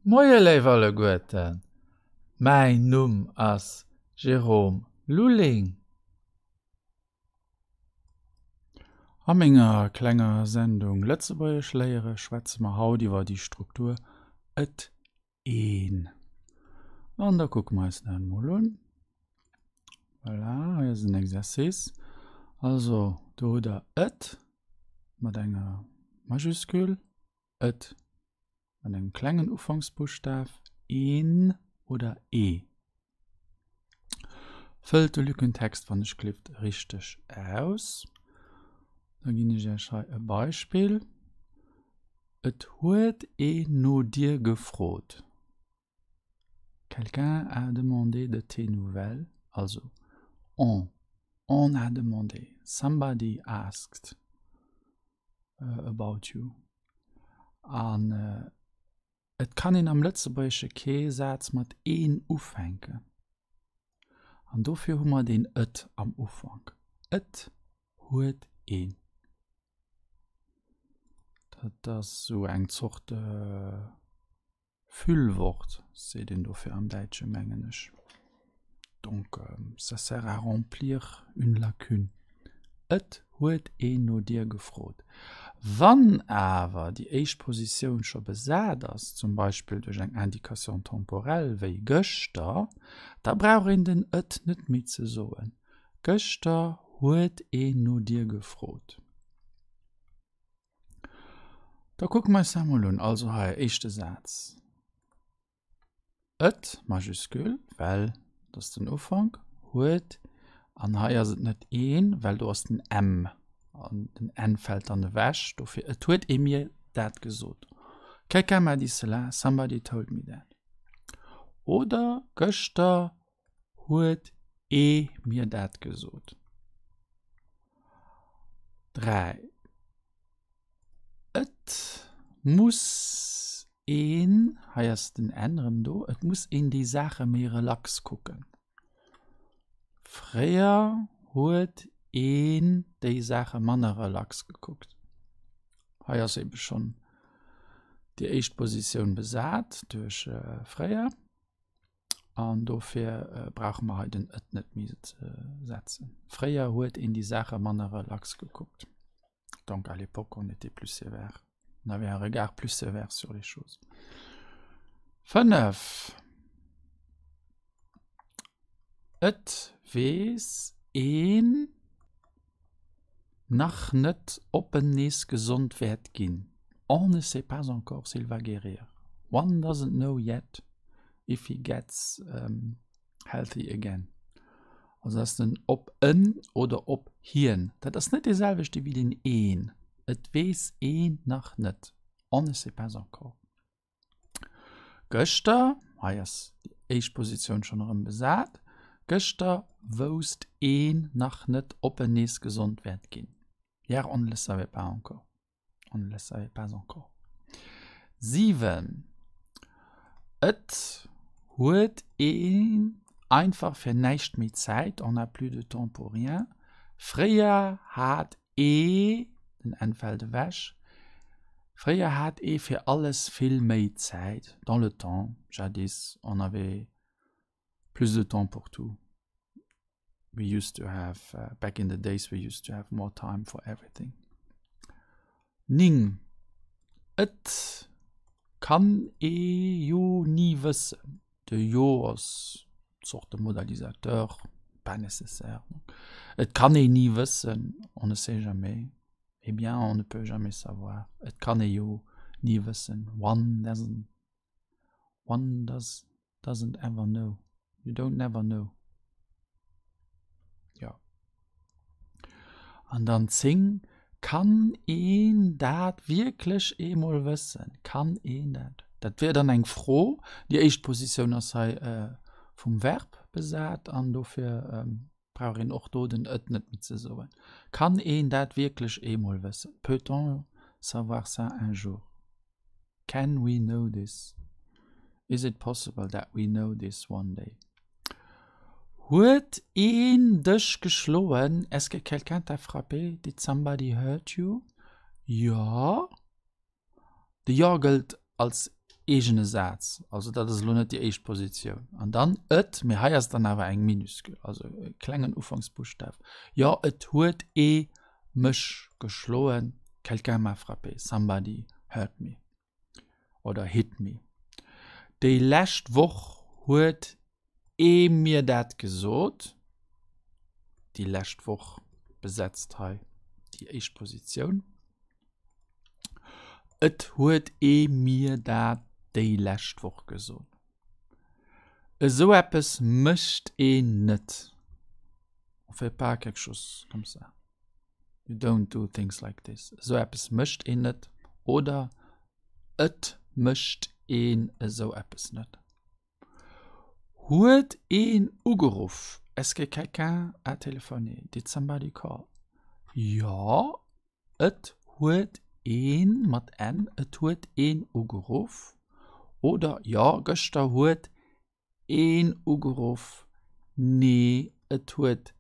Moie léif alleguerten, mäin Numm ass Jérôme Lulling. A menger klenger Sendung Lëtzebuergesch léiere schwätze mer haut iwwer déi Struktur et een. An da kucke mer eis dat emol un. Voilà, hei ass en Exercice. Also do hutt der et mat enger Majuscule, et mat engem klengen Ufanksbuschtaf, een oder ee. Fëllt de Lückentext wann ech gelift richteg aus. Da ginn ech Iech hei e Beispill. Et huet een no dir gefrot. Quelqu'un a demandé de tes nouvelles. Also on, on a demandé, somebody asked about you. An et kann een am Lëtzebuergesche kee Saz mat een ufänken. An dofir hu mer deen et am Ufank. Et huet een. Dat ass esou eng Zort Füllwort seet een dofir am Däitsche mengen ech. Donc ça sert à remplir une lacune. Et huet een no dir gefrot. Wann awer déi éischt Positioun scho besat ass, zum Beispill duerch eng Indication temporelle wéi gëschter, da brauch een den et net méi ze soen. Gëschter huet een no dir gefrot. Da kucke mer eis dat mol un. Also hei, éischte Saz. Et, Majuscule, well dat ass den Ufank, huet, an hei ass et net een, well do ass den M, an den N fält dann ewech, dofir et huet ee mir dat gesot. Quelqu'un m'a dit cela, somebody told me that. Oder gëschter huet ee mir dat gesot. 3, Et muss een, hei ass den N erëm do, et muss een déi Saache méi relax kucken. Fréier huet een déi Saache manner relax gekuckt. Hei ass ebe schonn déi éischt Positioun besat duerch fréier. An dofir brauche mer hei den et net méi ze setzen. Fréier huet een déi Saache manner relax gekuckt. Donc à l'époque on était plus sévère, on avait un regard plus sévère sur les choses. 5, Et weess een nach net ob en nees gesond wäert ginn. On ne sait pas encore s'il va guérir. One doesn't know yet if he gets healthy again. Also ass den ob en oder ob hien. Dat ass net dee selwechte wéi den een. Et weess een nach net. On ne sait pas encore. Gëschter, hei ass déi éischt Positioun schonn erëm besat, gëschter wousst een nach net, ob en nees gesond wäert ginn. Hier on ne le savait pas encore. On ne le savait pas encore. 7, Et huet een einfach fir näischt méi Zäit, on n'a plus de temps pour rien. Fréier hat ee, den N fält ewech, fréier hat ee fir alles vill méi Zäit, dans le temps, jadis, on avait plus de temps pour tout. We used to have, back in the days we used to have more time for everything. 9, Et kann ee jo ni wëssen. De jo ass Zorte Modalisateur, pas nécessaire. Et kann een ni wëssen, on ne sait jamais. Eh bien, on ne peut jamais savoir. Et kann ee jo ni wëssen, one doesn't, one does, doesn't ever know. You don't never know. Jo. An dann 10, Kann een dat wierklech eemol wëssen? Kann een dat? Dat wier dann eng Fro. Déi éischt Positioun ass hei vum Verb besat an dofir brauch een och do den et net méi ze soen. Kann een dat wierklech eemol wëssen? Peut-on savoir ça un jour? Can we know this? Is it possible that we know this one day? Huet een dech geschloen? Est-ce que quelqu'un t'a frappé? Did somebody hurt you? Jo. De jo gëllt als. eegene Saz, also dat ass elo net déi éischt Positioun. An dann et, mee hei ass dann awer eng Minuscule, also e klengen Ufanksbuschtaf, jo et huet ee mech geschloen, quelqu'un m'a frappé, somebody hurt me oder hit me. Déi lescht Woch huet ee mir dat gesot, déi lescht Woch besetzt hei déi éischt Positioun. Et huet ee mir dat déi lescht Woch gesot. Esou eppes mécht een net. On fait pas quelque chose comme ça. You don't do things like this. Esou eppes mécht een net. Oder Et mécht een esou eppes net. Huet een ugeruff? Est-ce que quelqu'un a téléphoné? Did somebody call? Jo, et huet een, mat n, et huet een ugeruff. Oder Jo, gëschter huet een ugeruff. Nee, et huet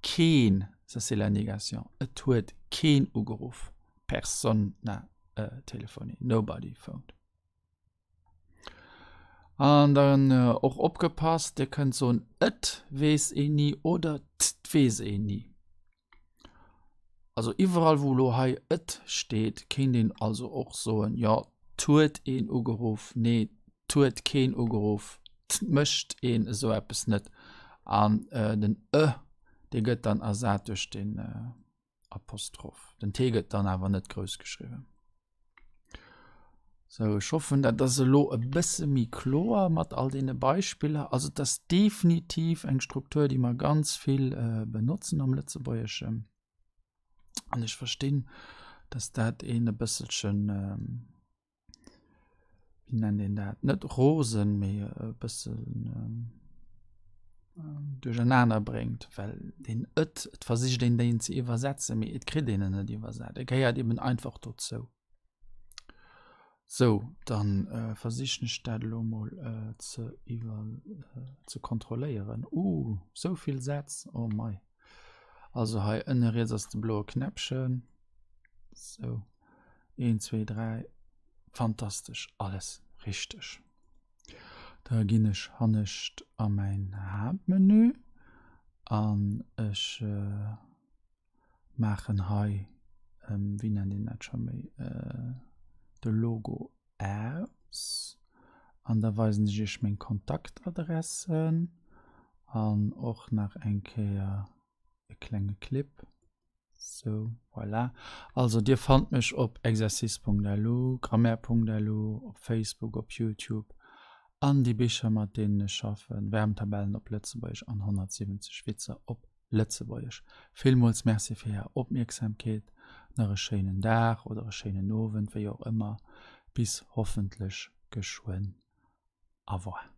keen, ça c'est la négation, et huet keen ugeruff. Personne n'a téléphoné, nobody phoned. An dann och opgepasst, Dir kënnt soen et weess een ni oder 't weess een ni. Also iwwerall wou elo hei et steet, kéint een also och soen, jo 't huet een ugeruff, nee 't huet keen ugeruff, 't mécht een esou eppes net. An den e, dee gëtt dann ersat duerch den Apostroph. Den T gëtt dann awer net grouss geschriwwen. Sou, ech hoffen, dat ass elo e bësse méi kloer mat all deene Beispiller. Also et ass definitiv eng Struktur, déi mer ganz vill benotzen am Lëtzebuergeschen. An ech verstinn, dass dat een e bësselchen, wéi nennt een dat, net rosen, mee e bëssen duerchernaner bréngt, well deen et, et versicht een deen ze iwwersetzen, mee et kritt een en net iwwersat. E gehéiert eben einfach dozou. Sou, dann versichen ech dat elo mol ze iwwer ze kontrolléieren. Uh, sou vill Sätz, oh mei. Also hei ënne riets ass de bloe Knäppchen. Sou, een, zwee, dräi, fantastesch, alles richteg. Da ginn ech hannescht a mäin Haaptmenü an ech maachen hei, wéi nennt een dat scho méi, de Logo aus an da weisen ech iech meng Kontaktadressen an och nach eng Kéier e klenge Clip. Sou, voilà. Also dir fannt mech op exercice.lu, grammaire.lu, op Facebook, op YouTube an déi Bicher mat deenen ech schaffen, Verbtabellen op Lëtzebuergesch an 170 Witzer op Lëtzebuergesch. Villmools Merci fir Är Opmierksamkeet. Nach e schéinen Dag oder e schéinen Owend, wéi och ëmmer. Bis hoffentlech geschwënn. Au revoir.